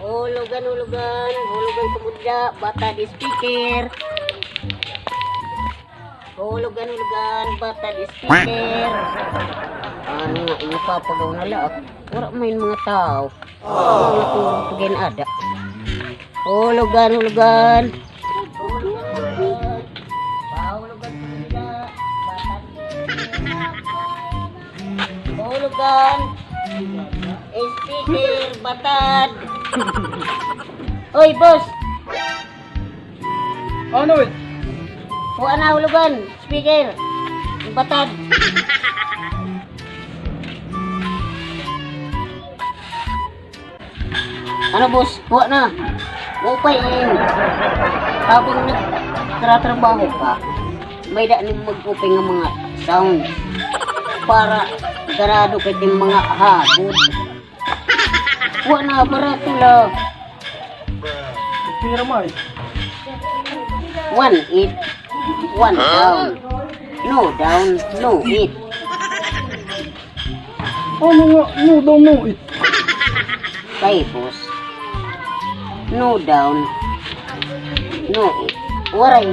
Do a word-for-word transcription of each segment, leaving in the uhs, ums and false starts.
Hulugan, hulugan, hulugan kamo dida, batad speaker. Hulugan, hulugan, batad speaker. Ano nga, ipapagaw na la. Wara man mga tawo. Wala ko pagin ada. Hulugan, hulugan. Hulugan. Speaker, batad. Oy, boss. Ano, eh? Kuha na, hulugan. Speaker. Batad. Ano, boss? Kuha na. Maupay, eh. Habang nagtratrabaho ka, may-ada nim mag-upay nga mga sound para ganado ka it mga hagod. Kuha na, barato la. Pira man? One eight. One down. No down, no eat. Ano nga? No down, no eat. Kay, boss. No down. No eat. Waray.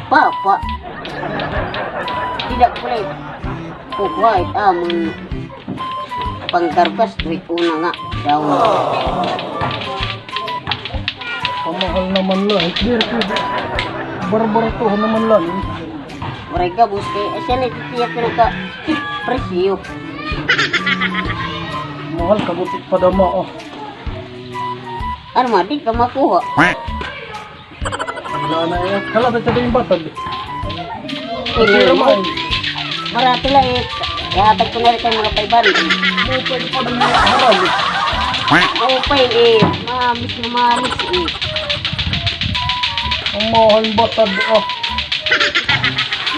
Papa. Dida ko la kukuha it amon pangkargas, tuwid una nga down. Pamahal naman la. Diri pwede. Barbaratuhan naman la. Waray ka, boss, kay asya na itiyak na ka presyo. Mahal ka, buti padama, oh. Ano ma, di ka makuha. Wala na iya. Kala ba sa ding batag? Pwede naman. Barato la, eh. Ihatag ko na rin kay mga five hundred. Maupay pa rin nga harag, eh. Maupay, eh. Mamis na mamis, eh. Ang mahal batad, ah.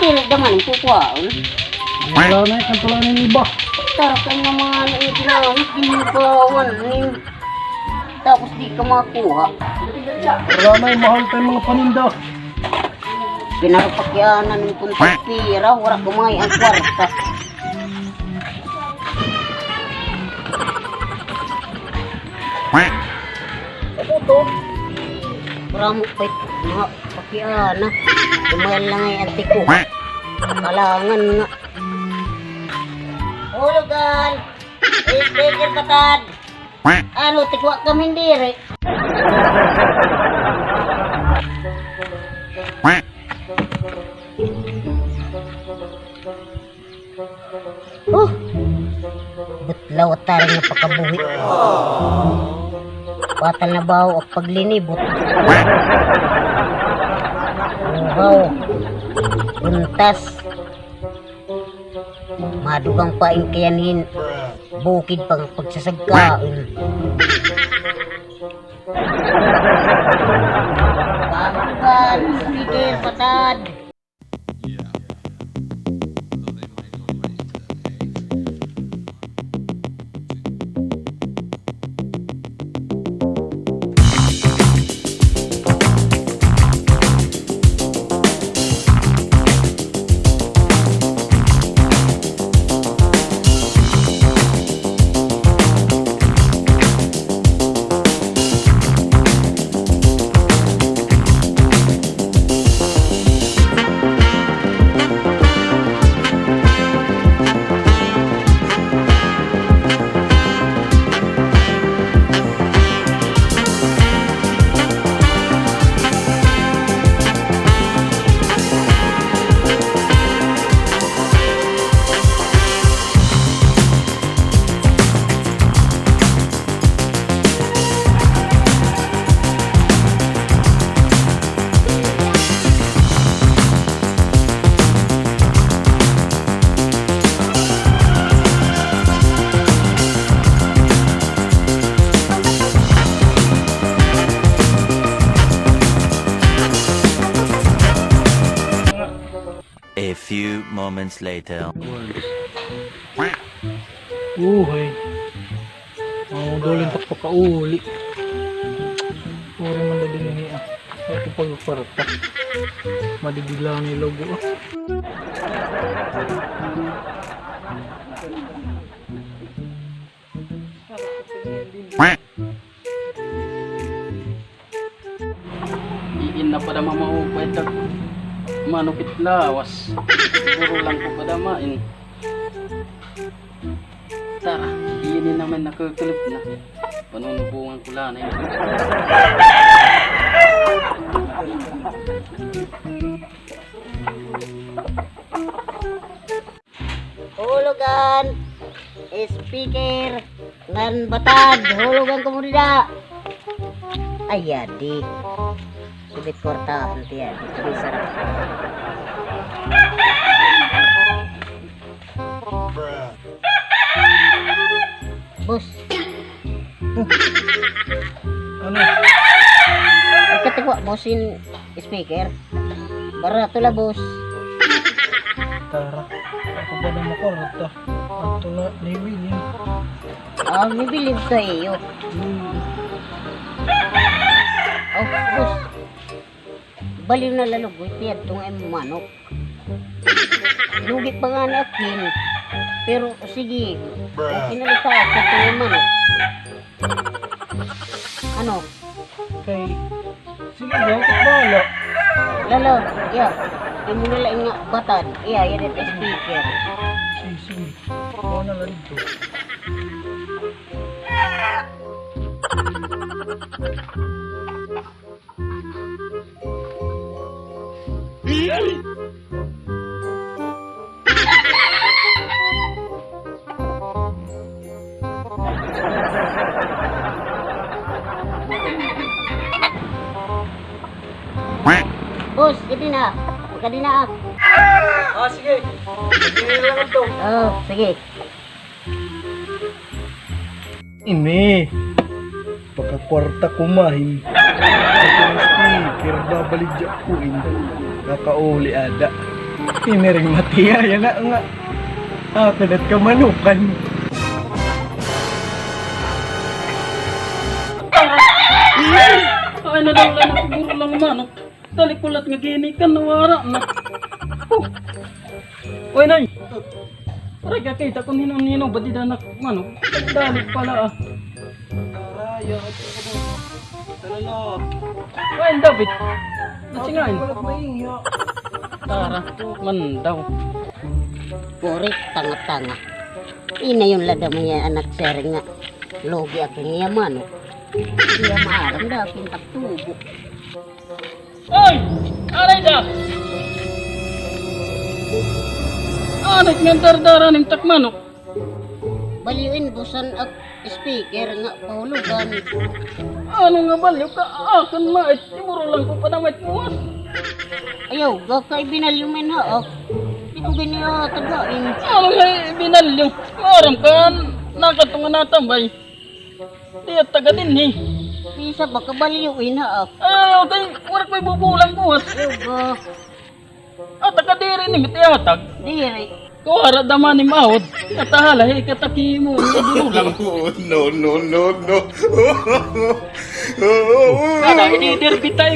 Diri naman kukuhaon. Wala na, kanto lang yung iba. Tara, kay mga ano, eh, ginamit, ginagawan, eh. Tapos di ka makuha. Wala na, mahal pa yung mga paninda. Pinarapakianan ng kunti pira, wala ko mga ang kwarta. Ano to? Maramo pa mga pakiana. Kumain lang ay antiko. Kalangan nga. Hulugan! Speaker patad! Ano, tikwa kami diri? Oh, butlaw taring nga pakabuhi. Batal na baho ak paglinibot. Uhaw. Buntas. Madugang pa in kayanhin. Bukid pang pagsasagkaon. Babugan, speaker, patad. A few moments later. Uhay. Ang dulin ta pakauli. Uri man na din ini, ah. Ako pagparta. Madidila ni logo, ah. Manupit lawas. Siguro lang ko padamain. Tara, ini naman nakukulop na. Panunubungan ko la na ini. Hulugan, speaker, ngan batad, hulugan kamo dida. Ay, yadi. Subit kwarta, anti yadi. Subit sarap. Boss. Ano? Ikatigwa, boss, in speaker. Barato la, boss. Tara, ako ba na makurta? Ato na, nibilin. Ah, nibilin sa iyo. Hmm. Oh, boss. Baliw na la lugod, piyadto nga imo manok. Lugi pa ngani akin. Pero sige, okay na la sa akin imo manok. Ano? Kay, sige, bakit bahala? Lalo, iya. Imo na la nga batad. Iya, iya, dito speaker. Sige, sige. Kuha na la dito. Boss, kadi na. Kadi na, ah. Ah, sige. Sige lang ito. Oh, sige. Ini, pakakwarta ko mahin. Ito an speaker, babaligya ko ini. Kakauli ada. Ini rin matiya, yana nga. Ako na't kamanukan. Ay, na daw lang, siguro lang manok. Dali ko lat nga gini kan nawara na. Huh. Oy, Noy. Aray, kakita kon hin-o hin-o ba dida nak manok. Dali pala, ah. Aray, ah, ito ka ba? Tara na. Oy, David. Nasingain. Wala maiya. Tara, man daw. Puri, tanga-tanga. Inayon la da mga anak sir nga. Lugi ako niya manok. Iya maaram da akin taktubo. Oy! Aray da! Anay nga dardara nim tak manok. Baliw in busan ak speaker nga pahulugan. Ano nga baliw ka? Akin mait, siguro lang ko pa na mait buwas. Ayaw, gaka ibinaliw man ha, ah. Di ko gini, ah, tagain. Ano nga ibinaliw? Maaram ka, nakatunga natambay. Di at taga dinhi. Bisa ba kabaliw ina ak? Ay, okay. Warak may bubulang buhat. Ayaw ba? At taga diri ni mitihatag. Diri. Kuwara dama ni maod. Katahala, hikataki mo. Bubulang. No, no, no, no. Kada ini derbitay.